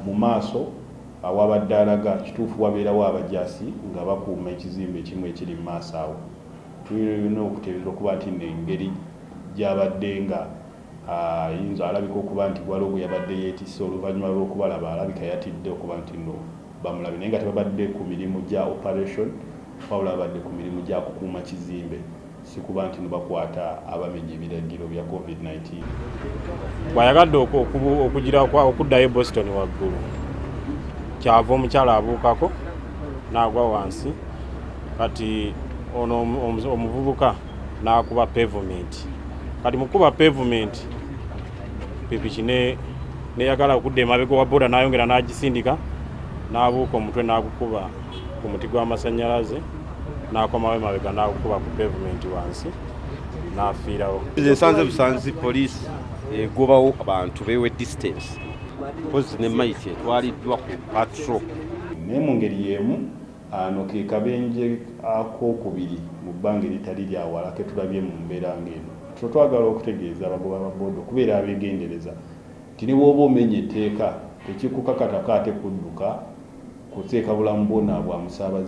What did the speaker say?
Mu maaso awabadde alaga kituufu wabeerawo abajaasi nga bakuuma ekizimbe ekimu ekiri mu maaso awo. Tulina okuteebereza okuba nti nno engeri gy'abadde nga ayinza alabika okuba nti waliwo gwe yabadde yeetisse oluvannyuma lw'okubalaba alabika yatidde okuba nti nno bamulabye naye nga tebabadde ku mirimu gya operation wabula babadde ku mirimu gya kukuuma kizimbe si kuba nti no bakwata abamenya ebiragiro bya COVID-19. Bw'ayagadde okugira okuddayo e Boston waggulu, kyava omukyala abuukako n'agwa wansi, kati ono omuvubuka n'akuba pavement. Kati mu kukuba pavement, pikipiki neyagala okudda emabega wa boda n'ayongera n'agisindika n'abuuka omutwe n'agukuba ku muti gw'amasannyalaze n'akomawo emabega n'agukuba ku pavement wansi n'afiirawo. Nze nsanze busanzi poliisi egobawo abantu bewe distance mpozi ne mayiti etwaliddwa ku patrol. Naye mu ngeri y'emu ano ke kabenje akookubiri mu bbanga eritali lya wala ke tulabye mu mbeera ng'eno. So twagala okutegeeza abagoba ba boda okubeera abeegendereza nti ne bw'oba omenya etteeka tekikukakatako ate kudduka kuteeka bulamu bwo na bwa musaabaze.